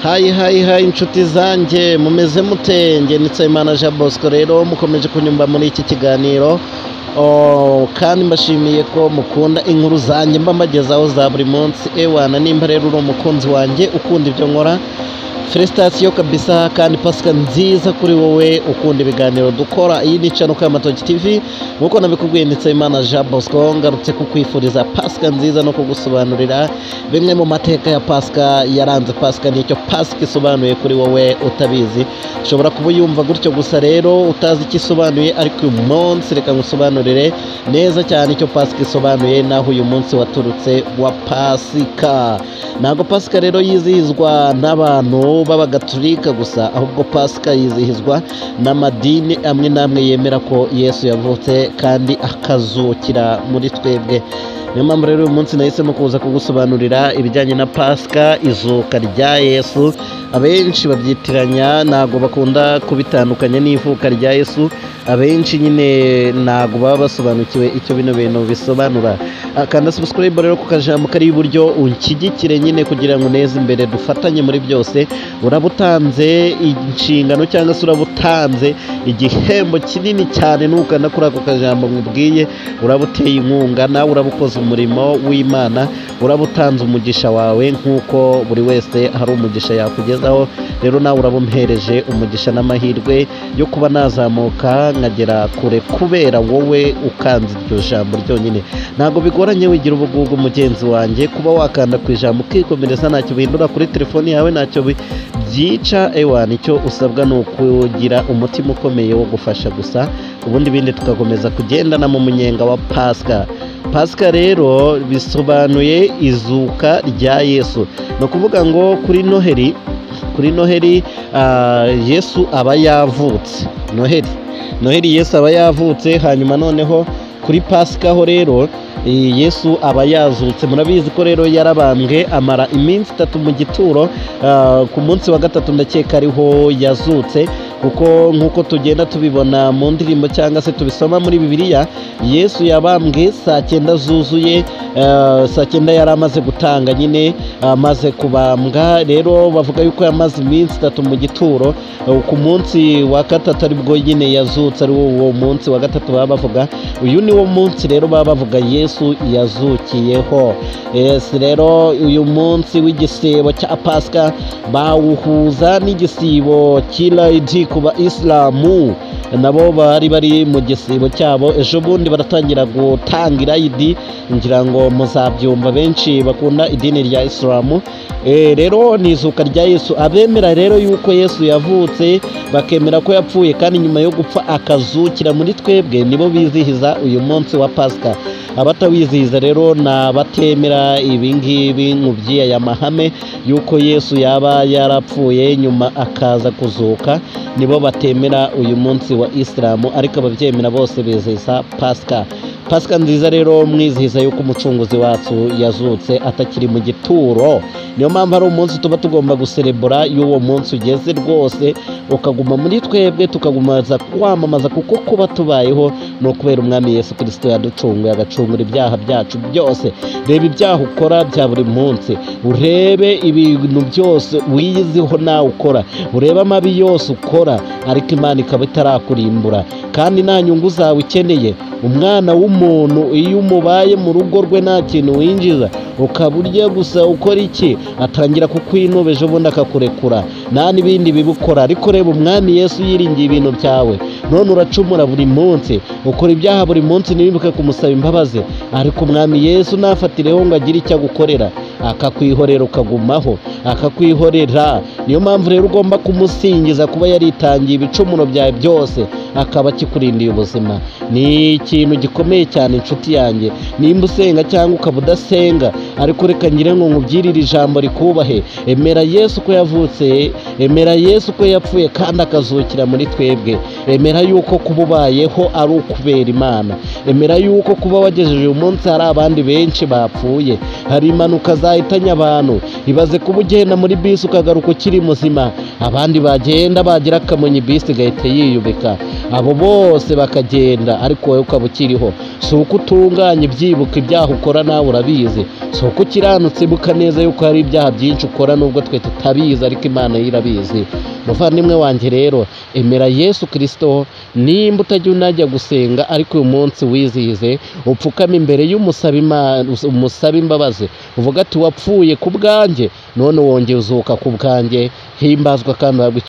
Hi hi hi, inshuti zanjye, mumeze mute? Nge ni Nsabimana Jean Bosco. Rero mukomeje kunyumva muri iki kiganiro. Oh, kandi mbashimiye ko mukunda inkuru zanjye mba mbagezaho za buri munsi. Ewana, nimba rero uri umukunzi wanjye, ukunda ibyo nkora, félicitations kabisa, kandi Pasika nziza kuri wowe ukunda ibiganiro dukora. Iyi ni channel Kamatoki TV, nkuko nabikubwiye, ndetse Nsabimana Jean Bosco ngarutse kukwifuriza Pasika nziza no kugusobanurira bimwe mu mateka ya Pasika yaranze Pasika n'icyo Pasika isobanuye kuri wowe utabizi. Ushobora kuba uyumva gutyo gusa rero utazi icyo isobanuye, ariko uyu munsi reka ngusobanurire neza cyane icyo Pasika isobanuye n'aho uyu munsi waturutse wa Pasika. Ntabwo Pasika rero yizihizwa n'abantu b'Abagatulika gusa, ahubwo Pasika yizihizwa n'amadini amwe n'amwe yemera ko Yesu yavutse kandi akazukira muri twebwe. Niyo mpamvu rero uyu munsi nahisemo kuza kugusobanurira ibijyanye na Pasika, izuka rya Yesu. Abenshi babyitiranya, ntabwo bakunda kubitandukanya n'ivuka rya Yesu. Abenshi nyine ntabwo baba basobanukiwe icyo bino bintu bisobanura. Kanda subscribe rero ku kajambo kari iburyo, unshyigikire nyine kugira ngo uneze imbere, dufatanye muri byose. Uraba utanze inshingano cyangwa se uraba utanze igihembo kinini cyane nukanda kuri ako kajambo nkubwiye. Uraba uteye inkunga, nawe uraba ukoze umurimo w'Imana, uraba utanze umugisha wawe nk'uko buri wese hari umugisha yakugezaho. Rero nawe uraba umpereje umugisha n'amahirwe yo kuba nazamuka nkagera kure kubera wowe ukanze iryo jambo ryonyine. Ntabwo bigoranye, wigira ubugugu mugenzi wanjye, kuba wakanda ku ijambo ukikomereza. Ntacyo bihindura kuri telefoni yawe, ntacyo byica. Ewa, nicyo usabwa ni ukugira umutima ukomeye wo gufasha gusa, ubundi ibindi tugakomeza kugendana mu munyenga wa Pasika. Pasika rero bisobanuye izuka rya Yesu. Ni ukuvuga ngo kuri Noheli Yesu aba yavutse. Noheli Yesu aba yavutse, hanyuma noneho kuri Pasika ho rero Yesu aba yazutse. Murabizi ko rero yarabambwe, amara iminsi 3 mu gituro. Ku munsi wa gatatu ndakeka ariho yazutse, kuko nk'uko tugenda tubibona mu ndirimbo cyangwa se tubisoma muri Bibiliya, Yesu yabambwe saa 9 zuzuye. Saa 9 yari amaze gutanga nyine, amaze kubambwa. Rero bavuga yuko yamaze iminsi 3 mu gituro, ku munsi wa gatatu aribwo nyine yazutse, ari wo uwo munsi wa gatatu baba bavuga. Uyu ni wo munsi rero baba bavuga Yesu yazukiyeho. Yes, rero uyu munsi w'igisibo cya Pasika bawuhuza n'igisibo cy'Irayidi ku Bayisilamu, nabo bari bari mu gisibo cyabo. Ejo bundi baratangira gutanga Irayidi, ngira ngo muzabyumva benshi bakunda idini rya Isilamu. Rero ni izuka rya Yesu. Abemera rero yuko Yesu yavutse, bakemera ko yapfuye kandi nyuma yo gupfa akazukira muri twebwe, nibo bizihiza uyu munsi wa Pasika. Abatawizihiza rero ni abatemera ibi ngibi nkubyiye, aya mahame yuko Yesu yaba yarapfuye nyuma akaza kuzuka, nibo batemera uyu munsi wa Isilamu, ariko ababyemera bose bizihiza Pasika. Pasika nziza rero, mwizihiza yuko Umucunguzi wacu yazutse, atakiri mu gituro. Niyo mpamvu ari umunsi tuba tugomba guserebura iyo uwo munsi ugeze rwose, ukaguma muri twebwe, tukagumaza kwamamaza, kuko kuba tubayeho ni ukubera Umwami Yesu Kirisito yaducunguye, agacungura ibyaha byacu byose. Reba ibyaha ukora bya buri munsi, urebe ibintu byose wiyiziho nawe ukora, urebe amabi yose ukora, ariko Imana ikaba itarakurimbura kandi nta nyungu zawe ikeneye. Umwana w'umuntu iyo umubaye mu rugo rwe nta kintu winjiza, ukaba urya gusa, ukora iki, atangira kukwinuba, ejo bundi akakurekura, nta n'ibindi bibukora. Ariko reba Umwami Yesu yiringiye ibintu byawe, none uracumura buri munsi, ukora ibyaha buri munsi, ntiwibuke kumusaba imbabazi. Ariko Umwami Yesu nafatireho ngo agire icyo agukorera, akakwihorera, ukagumaho, akakwihorera. Niyo mpamvu rero ugomba kumusingiza kuba yaritangiye ibicumuro byawe byose, akaba akikurindiye ubuzima. Ni ikintu gikomeye cyane, inshuti yanjye, nimba usenga cyangwa ukaba udasenga, ariko reka ngire ngo nkubwirire ijambo rikubahe. Emera Yesu ko yavutse, emera Yesu ko yapfuye kandi akazukira muri twebwe, emera yuko kuba ubayeho ari ukubera Imana, emera yuko kuba wagejeje uyu munsi hari abandi benshi bapfuye, hari impanuka zahitanye abantu. Ibaze kuba ugenda muri bisi ukagaruka ukiri muzima. Abandi bagenda bagira Kamonyi bisi igahita yiyubika, abo bose bakagenda, ariko wowe ukaba ukiriho. Si uko utunganya, ibyibuka ibyaha ukora nawe urabizi. Si uko ukiranutse, ibuka neza yuko hari ibyaha byinshi ukora nubwo twe tutabizi, ariko Imana yo irabizi. Muvandimwe wanjye rero, emera Yesu Kirisito. Nimba utajya unajya gusenga, ariko uyu munsi wizihize, upfukame imbere y'umusaba imbabazi, uvuga ati: "Wapfuye ku bwanjye, none wongeye uzuka ku bwanjye." Himbazwa kandi uhabwe.